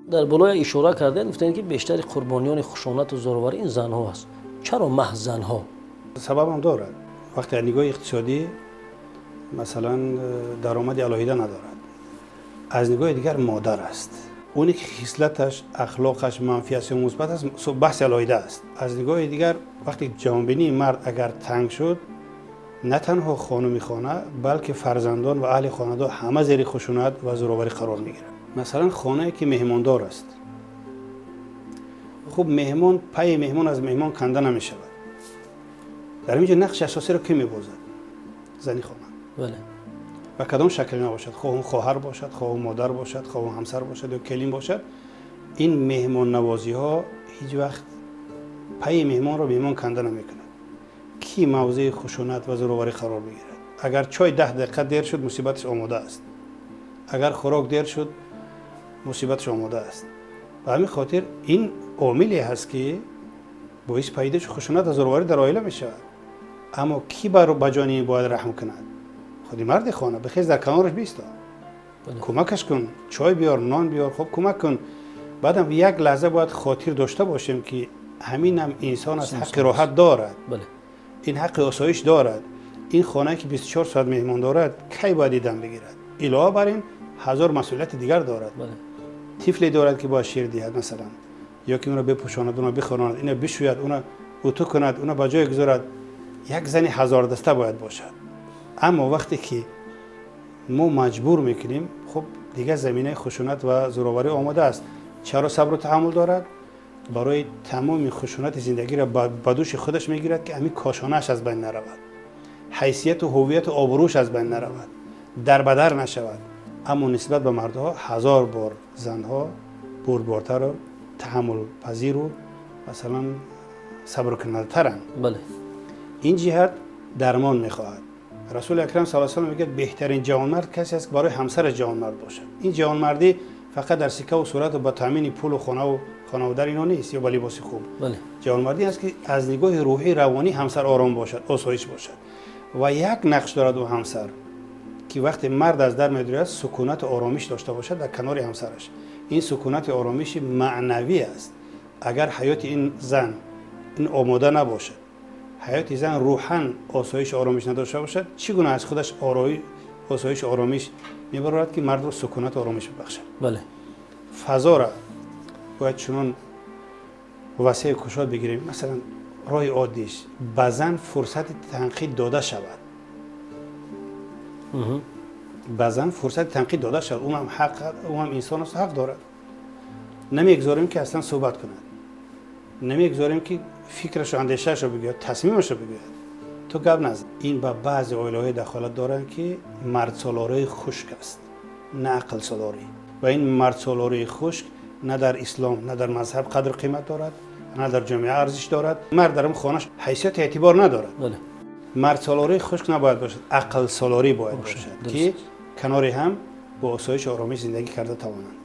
Дар болоя ишора кардед, гуфтед, ки бештари қурбониёни хушунату зӯроварӣ ин занҳо аст. Чаро маҳз занҳо? Сабабам дорад. Вақте аз нигоҳи иқтисодӣ, масалан, даромади алоҳида надорад, аз нигоҳи дигар модар аст. Оне ки хислаташ, ахлоқаш манфӣ аст ё мусбат аст, баҳси алоҳида аст. Аз нигоҳи дигар, вақте ҷаҳонбинии мард агар танг шуд, на танҳо хонуми хона, балки фарзандон ва аҳли хонадон ҳама зери хушунат ва зӯроварӣ қарор мегиранд. Масалан, хонае ки меҳмондор аст, хуб, меҳмон пайи меҳмон аз меҳмон канда намешавад. Дар ин ҷо нақши асосиро кӣ мебозад? Зани хона. Ба кадом шакл набошад, хоҳ он хоҳар бошад, хоҳ он модар бошад, хоҳ он ҳамсар бошад ё келин бошад, ин меҳмоннавозиҳо ҳеҷ вақт пайи меҳмонро меҳмон канда намекунад. Кӣ мавзеи хушунат ва зӯроварӣ қарор мегирад? Агар чой 10 дақиқа дер шуд, мусибаташ омода аст. Агар хӯрок дер шуд, мусибаташ омода аст. Ба ҳамин хотир ин омиле ҳаст, ки боиси пайдоиши хушунат ва зӯроварӣ дар оила мешавад. Аммо кӣ ба ҷони ин бояд раҳм кунад? Худи марди хона. Бихез, дар канораш бисто, кӯмакаш кун, чой биёр, нон биёр, хуб, кӯмак кун. Баъдам як лаҳза бояд хотир дошта бошем, ки ҳаминам инсон аст, ҳаққи роҳат дорад, ин ҳаққи осоиш дорад. Ин хонае ки 24 соат меҳмон дорад, кай бояд дидам бигирад? Илова бар ин, ҳазор масъулияти дигар дорад. Тифле дорад, ки бояд шир диҳад, масалан, ё ки уно бипӯшонад, уно бихӯронад, ино бишӯяд, уно утӯ кунад, уно ба ҷое гузорад. Як зани ҳазордаста бояд бошад. Аммо вақте ки мо маҷбур мекунем, хуб, дигар заминаи хушунат ва зӯроварӣ омода аст. Чаро сабру таҳаммул дорад? Барои тамоми хушунати зиндагиро ба дӯши худаш мегирад, ки ҳамин кошонааш аз байн наравад, ҳайсияту ҳувияту обрӯш аз байн наравад, дарбадар нашавад. Аммо нисбат ба мардҳо ҳазор бор занҳо бурдбортару таҳаммулпазиру, масалан, сабркунандатаранд. Ин ҷиҳат дармон мехоҳад. Расули акрам с салам мегӯяд: беҳтарин ҷавонмард касе аст, ки барои ҳамсараш ҷавонмард бошад. Ин ҷавонмардӣ фақат дар сикаву сурату ба таъмини пулу хонаву хонаводар ино нест ё ба либоси хуб. Ҷавонмардӣ аст, ки аз нигоҳи рӯҳӣ, равонӣ ҳамсар ором бошад, осоиш бошад. Ва як нақш дорад ӯ ҳамсар, ки вақте мард аз дар медуряд, сукунату оромиш дошта бошад дар канори ҳамсараш. Ин сукунати оромиши маънавӣ аст. Агар ҳаёти ин зан ин омода набошад, ҳаёти зан рӯҳан осоишу оромиш надошта бошад, чӣ гуна аз худаш осоишу оромиш мебарорад, ки мардро сукунату оромиш бибахшад? Фазора бояд чунон васеъ кушод бигирем. Масалан, роҳи оддиш: ба зан фурсати танқид дода шавад, ба зан фурсати танқид дода шавад. Ӯ ҳақ, ӯ ҳам инсон аст, ҳақ дорад. Намегузорем, ки аслан суҳбат кунад, намегузорем, ки фикрашу андешаашро бигӯяд, тасмимашро бигӯяд. Ту гап назан. Ин ба баъзе оилаҳое дахолат доранд, ки мардсолории хушк аст, на ақлсолорӣ. Ва ин мардсолории хушк на дар ислом, на дар мазҳаб қадру қимат дорад, на дар ҷомеа арзиш дорад. Мард дар он хонаш ҳайсияту эътибор надорад. Мардсолории хушк набояд бошад, ақлсолорӣ бояд бошад, ки канори ҳам бо осоишу оромиш зиндагӣ карда тавонанд.